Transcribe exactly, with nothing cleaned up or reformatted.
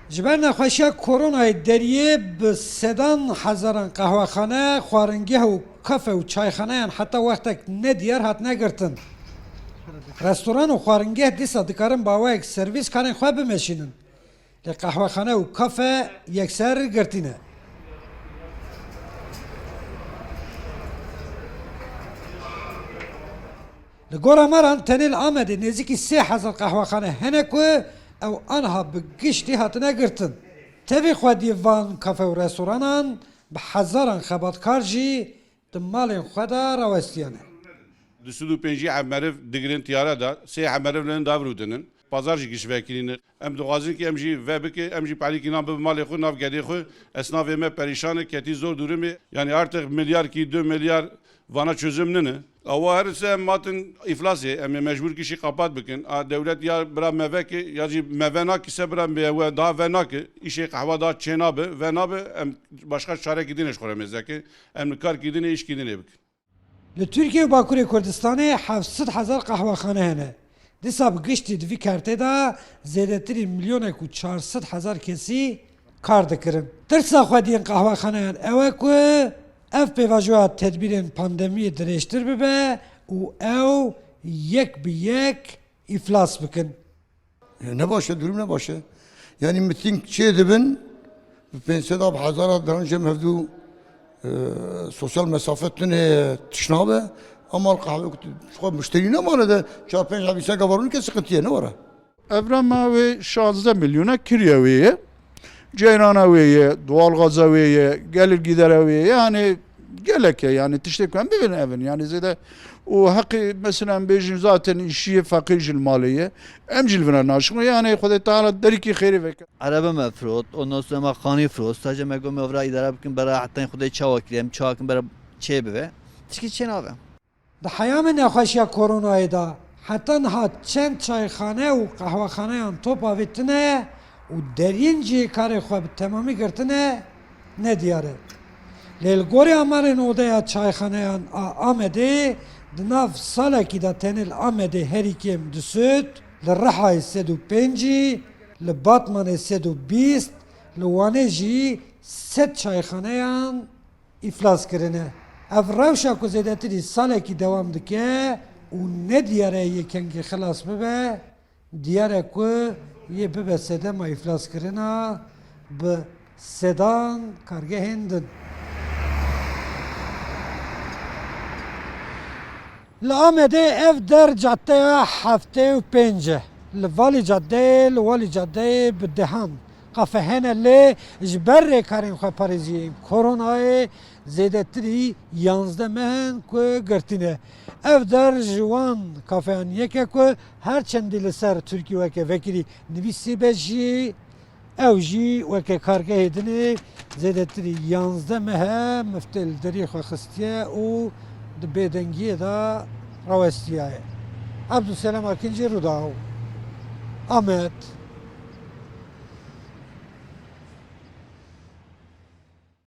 Ji ber nexweşiya koronayê deriyê bi sedan hezaran qehwexane, xwaringeh û kafe û çayxaneyan heta wextek nediyar hatine girtin. Restoran û xwaringeh dîsa dikarin bi awayek servîs karên xwe bimeşînin. Lê qehwexane û kafe yekser girtî ne. Li gora me re tenê li Amedê nêzîkî sê hezar qehwexane hene ku ew anha bi giştî hatine girtin. Tevî xwediyê van kafe û restoranan bi hezaran xebatkar jî di malên xwe de rawestiyane. Du sed û pêncî heb meriv digirin tiyare de, sê heb meriv li dav rûdinin. Pazar jî giş vekirîne. Em dixwazin ki em jî ve bike, em jî pelîkî nan bibe malê xwe, nav gedê xwe. Esnafê me perîşan e, ketî zor durumê. Yani artık milyar ki, du milyar vana çözüm nine. Awa her se em matin îflasê, em ê mecbur ki şî kapat bikin. A dewlet ya bira meve ki, ya jî meve naki se bira meve daha ve naki. Îşê qehwa daha çê nabe, ve nabe, em başka çarekî din ê ji xwe re mêze ki. Em li kar kî din ê, îş kî din ê bikin. Li Tirkiye û Bakurê Kurdistanê heft sed hezar qehwexane hene. Dîsa bi giştî di vî kertê de zêdetirî milyonek û çar sed hezar kesî kar dikirin. Tirsa xwediyên qehwexaneyan ew e ku ev pêvajoya tedbîrên pandemiyê dirêjtir bibe û ew yek bi yek îflas bikin. E, ne baş e, durum ne baş e. Yani miting çê dibin, bi pênc sed a, bi hezara diran cem hevdû, e, sosyal mesafe tune tişt nabe. Ama qehwe ku tu xwe muşterî nemane de çar pênc hebîseka varûn ke sıkıntıya ne var e. Evrema wê şazdeh milyona kiriye wê ye. Ceyrana wê ye, doğalgaza wê ye, gelir gidere wê ye. Yani gelek e, yani tiştê ku em bibin evin. Yani zêde û heqê mesela em bêjin zaten îşiyê feqîr jî li malê ye. Em jî li vina naşixin. Yani Xwedê Teala derîkî xêrê veke. Erebe me firot, ondan sonra me xanî firot. Sadece me got me vira îdare bikin, bera hetên Xwedê çawa kirî, em çawa kin bera çê bibe. Tişkî çê nabe. Di heyamê nexweşiya koronayê de heta niha çend çayxane û qehwexaneyan top avêtine û deriyên jî karê xwe bi temamî girtine, nediyar e. Lê li gorî amarên Odeya Çayxaneyan a Amedê, di nav salekî de tenê li Amedê herî kêm du sed, li Rihayê sed û pêncî, li Batmanê sed û bîst, li Wanê jî sed çayxaneyan îflas kirine. Ev rewşa ku zêdetirî salekî dewam dike û nediyar e yê kengî xilas bibe, diyar e ku yê bibe sedema îflaskirina bi sedan kargehên din. Li Amedê ev der caddeya heftê û pênc e. Li Valî Caddeyê, li Walî Caddeyê bi dehan kafe hene, lê ji ber rêkarên xweparêziyên koronayê zêdetirî yanzdeh meh in ku girtî ne. Ev der ji wan kafeyan yek e ku her çendî li ser Tirkî weke vekirî nivîsîbe jî, ew jî weke kargehê din ê. Zêdetirî yanzdeh meh e miftê li derî xwe xistiye û di bêdengiyê de rawestiyaye. Ebdulselam Akin jî, Rûdaw, Amed.